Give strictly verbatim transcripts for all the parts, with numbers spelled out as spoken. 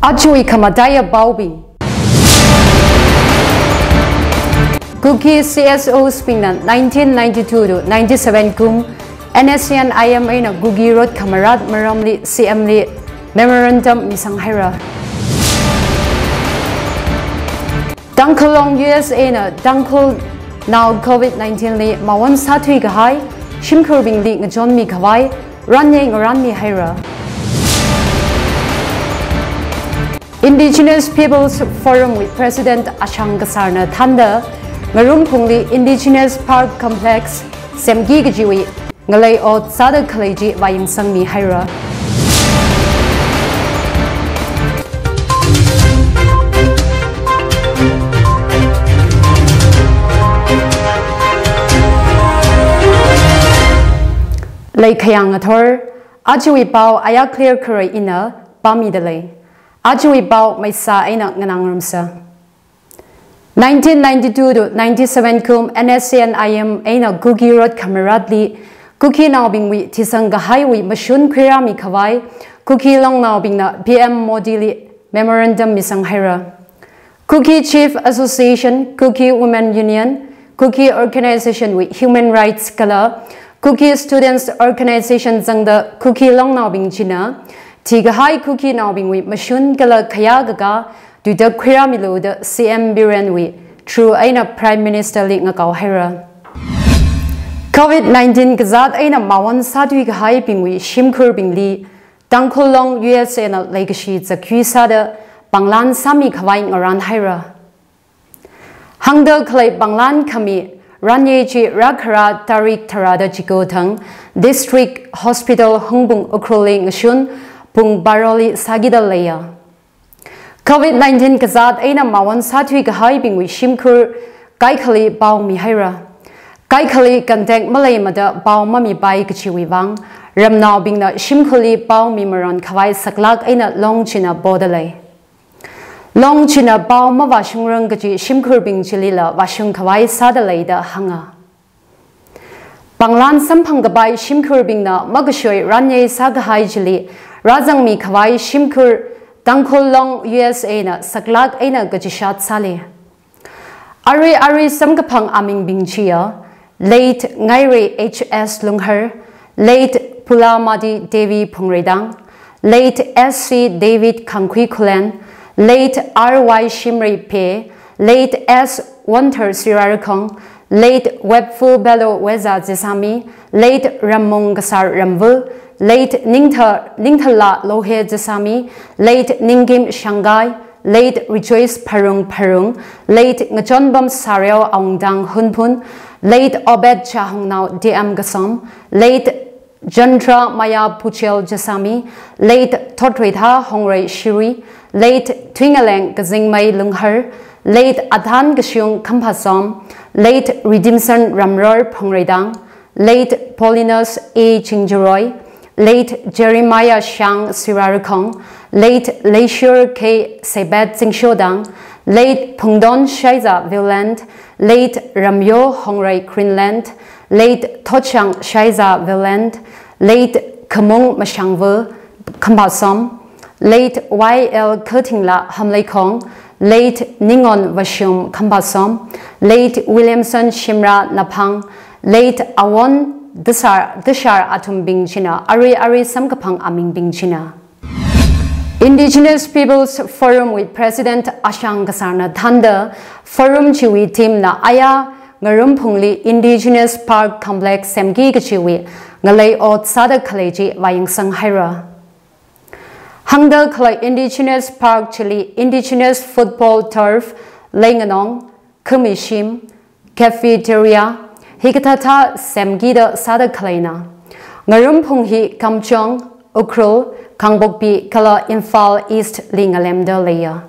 Ajawui khamataiya paobing. Kuki C S Os bingna nineteen ninety-two to ninety-seven kum N S C N I M eina Kuki rot khamarat maramli C M li memorandum misang haira. Tangkhul Long U S A na Tangkhulnao COVID nineteen li mawon sāthui kahai shimkhurbingli ngachonmi khavai ranyei ngaranmi haira. Indigenous Peoples Forum wui President Ashang Kasarna thānda Ngarumphungli Indigenous Park Complex semki kajiwui ngalei ot sāda khalei chi vāyangsangmi haira. Leikhayang athor, ajawui pao aya clear kharei ina pāmida lei. Ajawui pao maisa eina nganāngarumsa. Nineteen ninety-two to ninety-seven kum N S C N I M eina Kuki rot khamaratli Kukinaobingwui thisang kahaiwui mashun khuirāmi khavai Kuki Longnaobingna P M Modi li memorandum misang haira. Kuki Chief Association, Kuki Women Union, Kuki Organization wui Human Rights kala Kuki Students Organization zangda Kuki Longnaobing china thikahai Kukinaobingwui mashun kala khayā kakā tuida khuirāmilu da C M Birenwui through eina Prime Minister li ngakao haira. COVID nineteen kazāt eina mawon sāthui kahaibingwui shimkhurbingli Tangkhul Long U S A na leikashi zakhui sāda panglan sāmi khavai ngaran haira. Hāngda khalei panglan khami ranyei chi rākhara tarik tharāda chiko thang District Hospital Hungpung Ukhrulli ngashun pung baroli sākida leiya. COVID nineteen kazāt eina mawon sāthui kahaibingwui shimkhur kaikhali pao mihaira. Kaikhali contact maleimada pao mamipai kachiwui vang ramnaobingna shimkhurli pao mimaron khavai saklak eina Long china poda lei. Long china pao mavāshungrang kachi shimkhurbing chilila vāshung khavai sāda lei da hānga. Panglan samphang kapai shimkhurbingna makashoi ranyei sākahai chili rāzangmi khavai shimkhur Tangkhul Long U S A na saklak eina kachishat sāli. Arui arui samkaphang amingbing chiya, Late Ngairei H S Lunghar, Late Pulamati Devi Phungreidang, Late S C David Khangkhui Khullen, Late R Y Shimrei Phe, Late S Wonthar Sirarakhong, Late Webfu Bello Weza Jesami, Late Rammung Kasar Ramvul, Late Ningtha, Ningthala Lohe Jesami, Late Ningkim Shangai, Late Rejoice Pharung Pharung, Late Ngachonbam Sareo Aungdang Hunphun, Late Obed Chahungnao D M Kasom, Late Jantra Maya Puchel Jesami, Late Thotreitha Hongrei Shirui, Late Thuingaleng Kazingmei Lunghar, Late Athan Kashung Khamphasom, Late Redemption Ramror Phungreidang, Late Paulinus A Chingjaroi, Late Jeremiah Shang Sirarakhong, Late Leishur K Sebet Zingshodang, Late Phungdon Shaiza Violent, Late Ramyo Hongrei Greenland, Late Thotchang Shaiza Violent, Late Khamung Mashangvu Khamphasom, Late Y L Khathingla Hamleikhong, Late Ningon Vashum Khamphasom, Late Williamson Shimra Naphang, Late Awon Dashar, Dashar Athumbing china, arui arui samkaphang amingbing china. Indigenous People's Forum wui President Ashang Kasarna thānda Forum chiwui team na aya Ngarumphungli Indigenous Park Complex semki kachiwui ngalei ot sāda khalei chi vāyangsang haira. Hāngda khalei Indigenous Park chili Indigenous Football Turf, leinganong, khamishim, cafeteria, hikathāthā semkida sāda khaleina. Ngarumphung hi Kamjong, Ukhrul, Kangpokpi kala Imphal East li ngalemda leiya.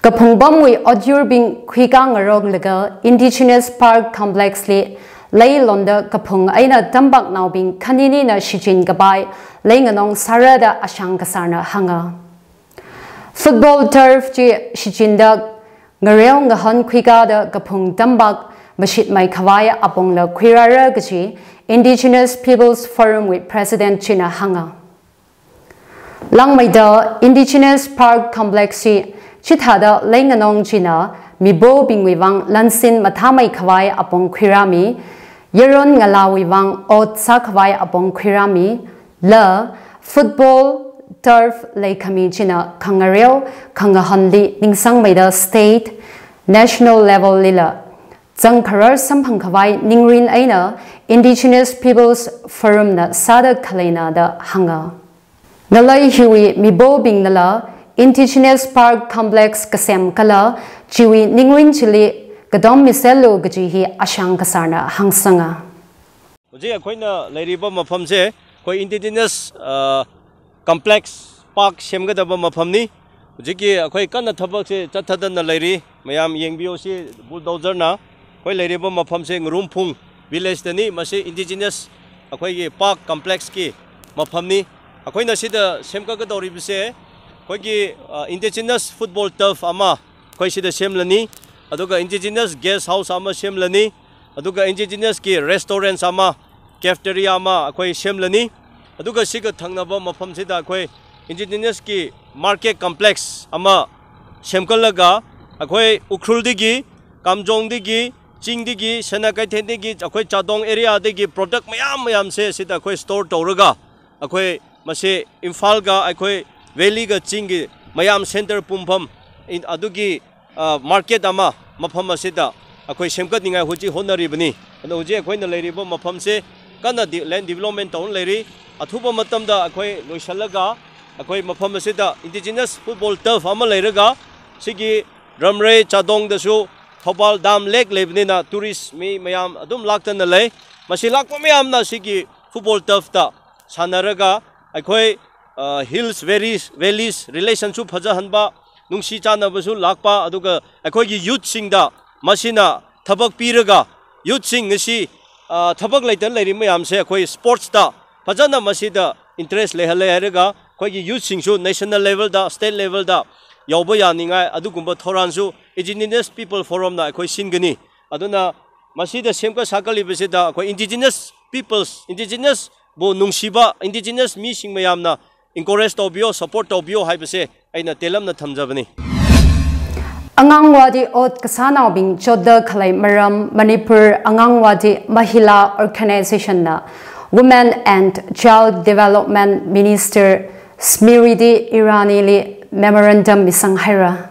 Kaphung pamwui otyurbing khuikā ngaroklaga Indigenous Park Complex li leilonda kaphung eina tampaknaobing khaninina shichin kapai leinganong sāra da Ashang Kasarna hānga. Football turf chi shichinda ngareo ngahon khuikāda kaphung tampak mashitmei khavai apongla khuirāra kachi Indigenous People's Forum wui President china hānga. Langmeida Indigenous Park Complex chi chithāda leinganong china mibobingwui vang lansin mathāmei khavai apong khuirāmi, yaron ngalāwui vang ot sākhavai apong khuirāmi, la football turf leikhami china khangareo khangahānli ningsangmeida state, national level lila zangkharar samphang khavai ningrin eina Indigenous Peoples Forum na sāda khaleina da hānga. Ngalei hiwui mibobingnala Indigenous Park Complex kasem kala chiwui ningrin chili katom misellu kaji hi ashang kasarna hāngsanga. ꯍꯧꯖꯤꯛ ꯑꯩꯈꯣꯏꯅ ꯂꯩꯔꯤꯕ ꯃꯐꯝꯁꯦ ꯑꯩꯈꯣꯏ Indigenous, ꯑ, Complex Park ꯁꯦꯝꯒꯗꯕ ꯃꯐꯝꯅꯤ꯫ ꯍꯧꯖꯤꯛꯀꯤ ꯑꯩꯈꯣꯏ ꯀꯟꯅ ꯊꯕꯛꯁꯦ ꯆꯠꯊꯗꯅ ꯂꯩꯔꯤ꯫ ꯃꯌꯥꯝ ꯌꯦꯡꯕꯤꯌꯨ, ꯁꯤ bulldozerꯅ ꯑꯩꯈꯣꯏ ꯂꯩꯔꯤꯕ ꯃꯐꯝꯁꯦ ꯉꯥꯔꯨꯝꯐꯨꯡ villageꯇꯅꯤ꯫ ꯃꯁꯤ Indigenous ꯑꯩꯈꯣꯏꯒꯤ park complexꯀꯤ ꯃꯐꯝꯅꯤ꯫ ꯑꯩꯈꯣꯏꯅ ꯁꯤꯗ ꯁꯦꯝꯒꯠꯀꯗꯧꯔꯤꯕꯁꯦ ꯑꯩꯈꯣꯏꯒꯤ, ꯑ, Indigenous football turf ꯑꯃ ꯑꯩꯈꯣꯏ ꯁꯤꯗ ꯁꯦꯝꯂꯅꯤ꯫ ꯑꯗꯨꯒ Indigenous guest house ꯑꯃ ꯁꯦꯝꯂꯅꯤ꯫ ꯑꯗꯨꯒ Indigenousꯀꯤ restaurants ꯑꯃ, cafeteria ꯑꯃ ꯑꯩꯈꯣꯏ ꯁꯦꯝꯂꯅꯤ꯫ ꯑꯗꯨꯒ ꯁꯤꯒ ꯊꯪꯅꯕ ꯃꯐꯝꯁꯤꯗ ꯑꯩꯈꯣꯏ Indigenousꯀꯤ market complex ꯑꯃ ꯁꯦꯝꯒꯠꯂꯒ ꯑꯩꯈꯣꯏ ꯎꯈ꯭ꯔꯨꯜꯗꯒꯤ, ꯀꯥꯝꯖꯣꯡꯗꯒꯤ, ꯆꯤꯡꯗꯒꯤ, ꯁꯅꯥ ꯀꯩꯊꯦꯜꯗꯒꯤ, ꯑꯩꯈꯣꯏ ꯆꯥꯗꯣꯡ areaꯗꯒꯤ product ꯃꯌꯥꯝ ꯃꯌꯥꯝꯁꯦ ꯁꯤꯗ ꯑꯩꯈꯣꯏ store ꯇꯧꯔꯒ ꯑꯩꯈꯣꯏ ꯃꯁꯤ ꯏꯝꯐꯥꯜꯒ ꯑꯩꯈꯣꯏ valleyꯒ ꯆꯤꯡꯒꯤ ꯃꯌꯥꯝ centre ꯄꯨꯝꯐꯝ ꯏꯟ-, ꯑꯗꯨꯒꯤ ꯑ, market ꯑꯃ ꯃꯐꯝ ꯑꯁꯤꯗ ꯑꯩꯈꯣꯏ ꯁꯦꯝꯒꯠꯅꯤꯡꯉꯥꯏ ꯍꯧꯖꯤꯛ ꯍꯣꯠꯅꯔꯤꯕꯅꯤ꯫ ꯑꯗꯣ ꯍꯧꯖꯤꯛ ꯑꯩꯈꯣꯏꯅ ꯂꯩꯔꯤꯕ ꯃꯐꯝꯁꯦ ꯀꯟꯅ ꯗꯤ-, land development ꯇꯧꯔ ꯂꯩꯔꯤ꯫ ꯑꯊꯨꯕ ꯃꯇꯝꯗ ꯑꯩꯈꯣꯏ ꯂꯣꯏꯁꯤꯜꯂꯒ ꯑꯩꯈꯣꯏ ꯃꯐꯝ ꯑꯁꯤꯗ Indigenous football turf ꯑꯃ ꯂꯩꯔꯒ ꯁꯤꯒꯤ ꯔꯝꯔꯩ ꯆꯥꯗꯣꯡꯗꯁꯨ ꯊꯧꯕꯥꯜ dam lake ꯂꯩꯕꯅꯤꯅ tourist ꯃꯤ ꯃꯌꯥꯝ ꯑꯗꯨꯝ ꯂꯥꯛꯇꯅ ꯂꯩ꯫ ꯃꯁꯤ ꯂꯥꯛꯄ ꯃꯌꯥꯝꯅ ꯁꯤꯒꯤ football turfꯇ ꯁꯥꯟꯅꯔꯒ ꯑꯩꯈꯣꯏ, ꯑ, hills, valleys, valleys relationꯁꯨ ꯐꯖꯍꯟꯕ, ꯅꯨꯡꯁꯤ ꯆꯥꯟꯅꯕꯁꯨ ꯂꯥꯛꯄ, ꯑꯗꯨꯒ ꯑꯩꯈꯣꯏꯒꯤ youthꯁꯤꯡꯗ ꯃꯁꯤꯅ ꯊꯕꯛ ꯄꯤꯔꯒ youthꯁꯤꯡ ꯑꯁꯤ, ꯑ, ꯊꯕꯛ ꯂꯩꯇꯅ ꯂꯩꯔꯤ ꯃꯌꯥꯝꯁꯦ ꯑꯩꯈꯣꯏ sportsꯇ ꯐꯖꯅ ꯃꯁꯤꯗ interest ꯂꯩꯍꯜꯂꯦ ꯍꯥꯏꯔꯒ ꯑꯩꯈꯣꯏꯒꯤ youthꯁꯤꯡꯁꯨ national levelꯗ, state levelꯗ ꯌꯧꯕ ꯌꯥꯅꯤꯡꯉꯥꯏ ꯑꯗꯨꯒꯨꯝꯕ ꯊꯧꯔꯥꯡꯁꯨ Indigenous People Forumꯅ ꯑꯩꯈꯣꯏ ꯁꯤꯟꯒꯅꯤ꯫ ꯑꯗꯨꯅ ꯃꯁꯤꯗ ꯁꯦꯝꯒꯠ ꯁꯥꯒꯠꯂꯤꯕꯁꯤꯗ ꯑꯩꯈꯣꯏ Indigenous Peoples, Indigenous ꯕꯨ ꯅꯨꯡꯁꯤꯕ Indigenous ꯃꯤꯁꯤꯡ ꯃꯌꯥꯝꯅ encourage ꯇꯧꯕꯤꯌꯣ, support ꯇꯧꯕꯤꯌꯣ ꯍꯥꯏꯕꯁꯦ ꯑꯩꯅ ꯇꯦꯜꯂꯝꯅ ꯊꯝꯖꯕꯅꯤ꯫ ꯑꯉꯥꯡꯋꯥꯗꯤ ot kasānaobing chotda khalei maram Manipur Angangwadi Mahila Organizationꯅ Women and Child Development Minister Smriti Iranili memorandum misang haira.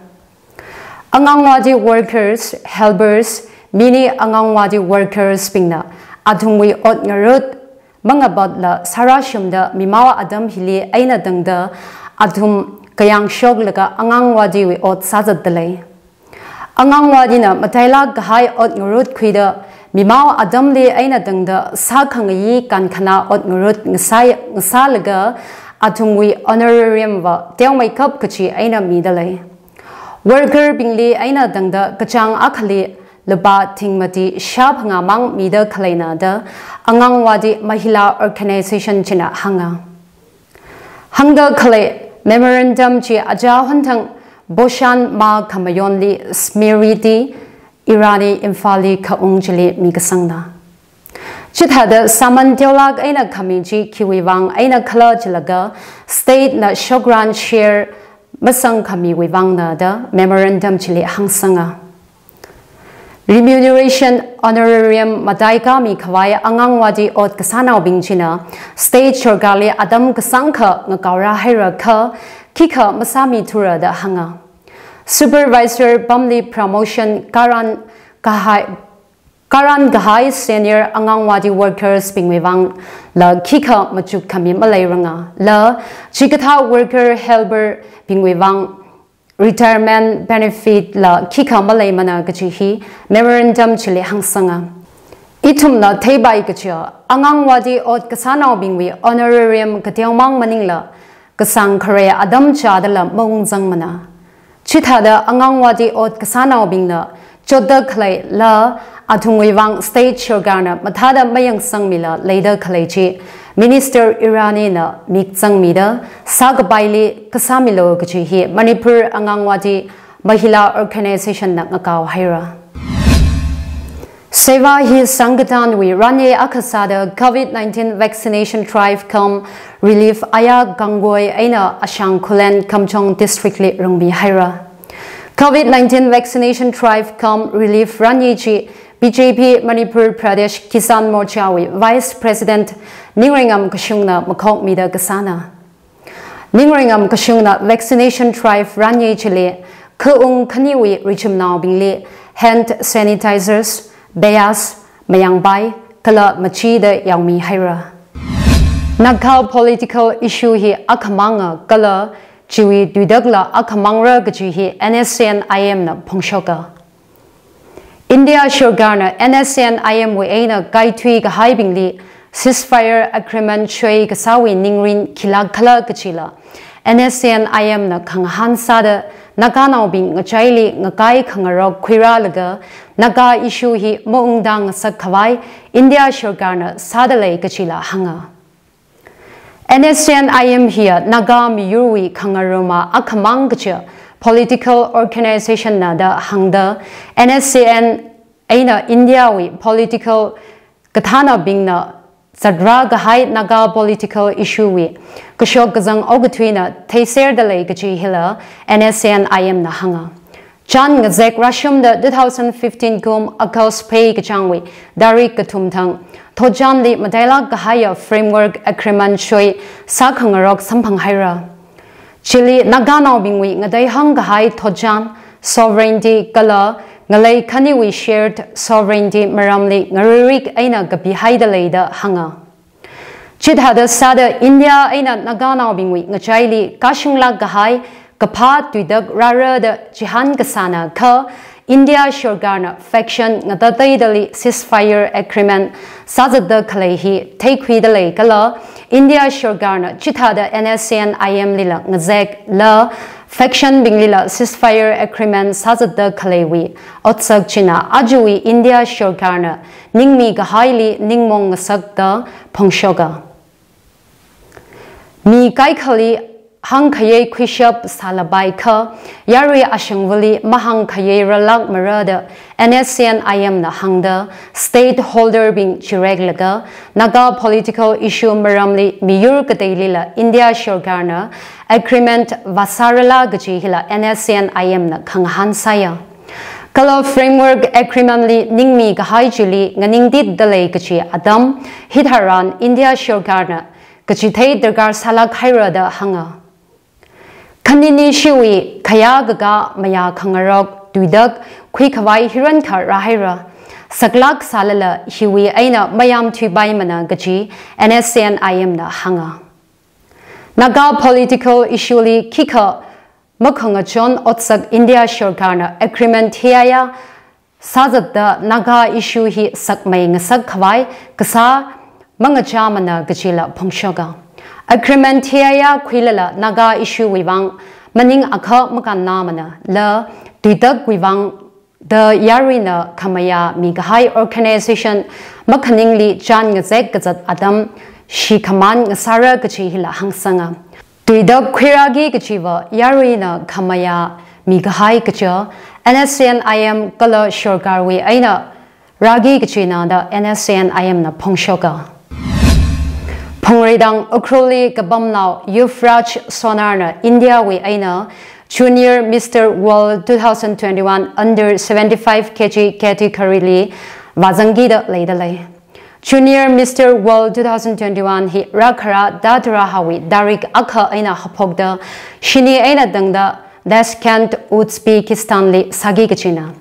Anganwadi workers, helpers, mini Anganwadi workers bingna athumwui ot ngarut mangapatla sārāshungda mimao atam hili eina tangda athum kayāng shoklaga Anganwadiwui ot sāzatda lei. Anganwadina matailāk kahai ot ngarut khuida mimao atamli eina tangda sākhangayi kankhanā ot ngarut ngasai, ngasālaga athumwui honorariumva teomeikap kachi eina mida lei. Workerbingli eina tangda kachāng akhali lupā thingmati shāphangā mang mida khaleina da Anganwadi Mahila Organization china hānga. Hāngda khalei memorandum chi aja honthang Bhushan mā khamayonli Smriti Irani Imphalli khaung chili mikasangna. Chithāda sāman teolāk eina khami chi khiwui vang eina khala chilaga statena shokran share masangkhamiwui vangna da memorandum chili hāngsanga. Remuneration honorarium mataikami khavai Anganwadi ot kasānaobing china state sorkarli atam kasāngkha ngakaora haira kha khikha masāmithura da hānga. Supervisor pamli promotion karan kahai, karan kahai senior Anganwadi workers bingwui vangla khikha machukkhami maleiranga la chikathā worker helper bingwui vang retirement benefitla khikha maleimana kachi hi memorandum chili hāngsanga. Ithumna theipai kachiya Anganwadi ot kasānaobingwui honorarium kateomang maningla kasāng khare atam chādala maungzangmana. Chithāda Anganwadi ot kasānaobingna chotda khalei la athumwui vang state sorkarna mathāda mayangsangmila leida khalei chi Minister Iranina mikzangmida sākapaili kasāmilu kachi hi Manipur Anganwadi Mahila Organizationna ngakao haira. Teiva hi sangkatanwui ranye akha sāda COVID nineteen vaccination drive cum relief aya kangoi eina Ashang Khullen Kamjong District li rungmi haira. COVID nineteen vaccination drive cum relief ranye chi B J P Manipur Pradesh Kisan Morcha wui Vice President Ningreingam Kashungna makhokmida kasāna. Ningreingam Kashungna vaccination drive ranye chili khaung khaniwui richumnaobingli hand sanitizers, bias, mayangpai, kala machida yaomi haira. Naga political issue hi akhamanga kala chiwui tuidakla akhamangra kaji hi N S C N I M na phongshoka. India sorkarna N S C N I M wui eina kaithui kahaibingli ceasefire agreement soi kasāwui ningrin khilak khala kajila N S C N I M na khangahān sāda Naganaobing ngachaili ngakai khangarok khuirālaga Naga issue hi maungda ngasak khavai India sorkarna sāda lei kajila hānga. N S C N I M hiya Naga miyurwui khangaruma akhamang kaja political organization na da hāngda N S C N eina India wui political kathānabingna zatrā kahai Naga political issue wui kashok kazang okathuina theiserda lei kaji hila N S C N I M na hānga. Chān ngazek rāshungda two thousand fifteen kum August phei kachāngwui tarik kathum thang thotchanli matailak kahaiya framework agreement soi sākhangarok samphang haira. Chili Naganaobingwui ngateihang kahai thotchan, sovereignty kala ngalei khaniwui shared sovereignty maramli ngaririk eina kapihaida leida hānga. Chithāda sāda India eina Naganaobingwui ngachaili kashunglak kahai kaphā tuitak rāra da chihān kasāna kha India sorkarna faction ngatateidali ceasefire agreement sāzatda khalei hi theikhuida lei kala India sorkarna chithāda N S C N I M lila ngazekla faction binglila ceasefire agreement sāzatda khaleiwui otsak china ajuwui India sorkarna ningmi kahaili ningmong ngasakta phongshoka. Mi kaikhali hāngkhayei khuishap sālapai kha yarui ashangvali mahāngkhayei ralak mara da N S C N I M na hāngda stakeholder bing chireklaga Naga political issue maramli miyur kateilila India sorkarna agreement vāsārala kaji hila N S C N I M na khangahān sāya. Kala framework agreement li ningmi kahai chili nganingtitda lei kaji atam hitharan India sorkarna kachithei darkar sālak haira da hānga. Khanini shiwui khayā kaka mayā khangarok tuitak khuikhavai hirankha rāhaira. Saklak sālala hiwui eina mayam thuipaimana kaji N S C N I M na hānga. Naga political issue li khikha makhangachon otsak India sorkarna agreement theiya sāzatda Naga issue hi sakmei ngasak khavai kasā mangachāmana kajila phongshoka. Agreement theiya khuilala Naga issue wui vang maning akha makannāmana la tuitakwui vang da yaruina khamayā mikahai organization makhaningli chān ngazek kazat atam shikhaman ngasāra kaji hila hāngsanga. Tuitak khuirāki kajiva yaruina khamayā mikahai kaja N S C N I M kala sorkarwui eina rāki kajina da N S C N I M na phongshoka. Phungreidang Ukhrulli kapamnao Yuvraj Sonar na India wui eina Junior Mister World two thousand twenty-one under seventy-five K G category li vāzangkida leida lei. Junior Mister World two thousand twenty-one hi rākhara Datura hawui tarik akha eina haphokda shini eina tangda Tashkent, Uzbekistan li sāki kajina.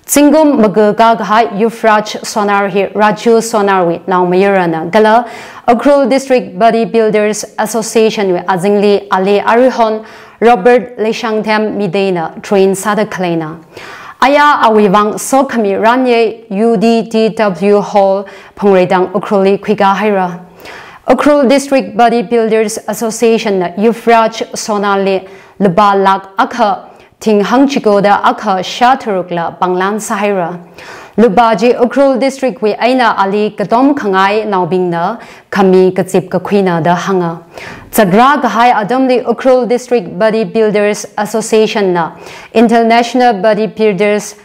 Zingkum makakā kahai Yuvraj Sonar hi Raju Sonar wui naomayarana kala Ukhrul District Bodybuilders Association wui azingli ali arihon Robert Leishangthem Mitei na train sāda khaleina. Aya awui vang sokhami ranye U D T W Hall Phungreidang Ukhrulli khuikā haira. Ukhrul District Bodybuilders Association na Yuvraj Sonar li lupā lakh akha thing hangchikoda akha shātharukla panglan sāhaira. Lupā chi Ukhrul District wui eina ali katom khangai naobingna khami kazip kakhuina da hānga. Zatrā kahai atamli Ukhrul District Bodybuilders Association na International Bodybuilders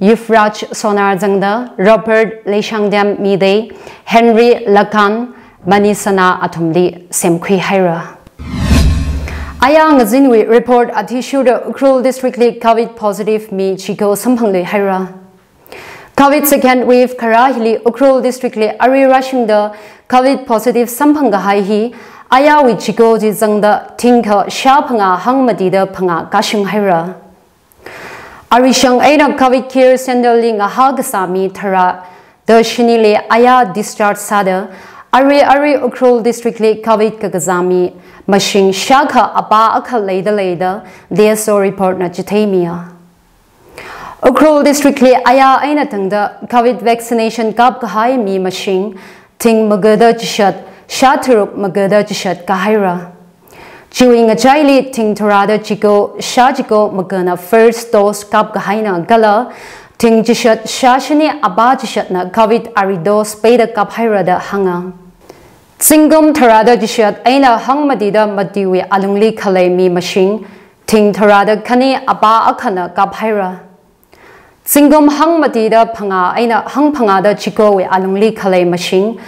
Yuvraj Sona zangda Robert Leishangdem Midei, Henry Lakan, Manisana athumli semkhui haira. Aya ngazinwui report athishurda Ukhrul District li COVID positive mi chiko samphanglui haira. COVID second wave kharā hili Ukhrul District li arui rāshungda COVID positive samphang kahai hi ayawui chiko chi zangda thingkha shā phangā hangmatida phangā kashung haira. Arishang eina COVID care center li ngahā kasā mi tharāda shinili aya discharge sāda, arui arui Ukhrul District li COVID kakazā mi mashing shākha apā akha leida leida D S O report na chitheimiya. Ukhrul District li aya eina tangda COVID vaccination kap kahai mi mashing thing magada chishat shā tharuk magada chishat kahaira. Chiwui ngachaili thing tharāda chiko shā chiko magana first dose kap kahaina kala thing chishat shā shini apā chishatna COVID ari dose peida kap haira da hanga. Zingkum tharāda chishat eina hangmatida matiwui alungli khalei mi mashing thing tharāda khani apā akhana kap haira. Zingkum hangmatida phangā eina hangphangāda chikowui alungli khalei mashing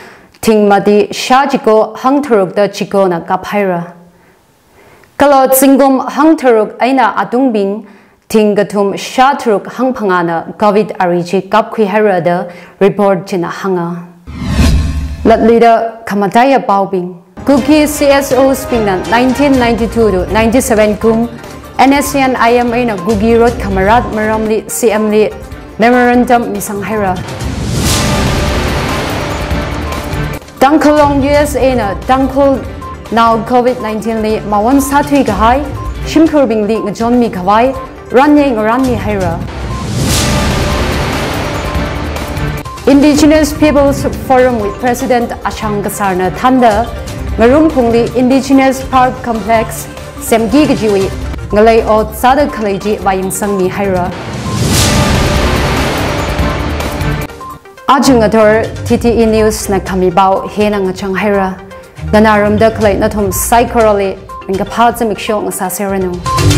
thing mati shā chiko hangtharukda chikona kap haira. Kala zingkum hangtharuk eina atungbing thing kathum shā tharuk hangphangāna COVID ari chi kapkhui haira da report china hanga. Latluida khamataiya paobing. Kuki C S Os bingna nineteen ninety-two to ninety-seven kum N S C N I M eina Kuki rot khamarat maramli C M li memorandum misang haira. Tangkhul Long U S A na Tangkhulnao COVID nineteen li mawon sāthui kahai shimkhurbingli ngachonmi khavai ranye ngaranmi haira. Indigenous Peoples Forum wui President Ashang Kasarna thānda Ngarumphungli Indigenous Park Complex semki kajiwui ngalei ot sāda khalei chi vāyangsangmi haira. Aja ngathor T T E News na khami pao hina ngachang haira. Nganārumda khalei nathum saikorali ringkaphā zimiksho ngasāseranu.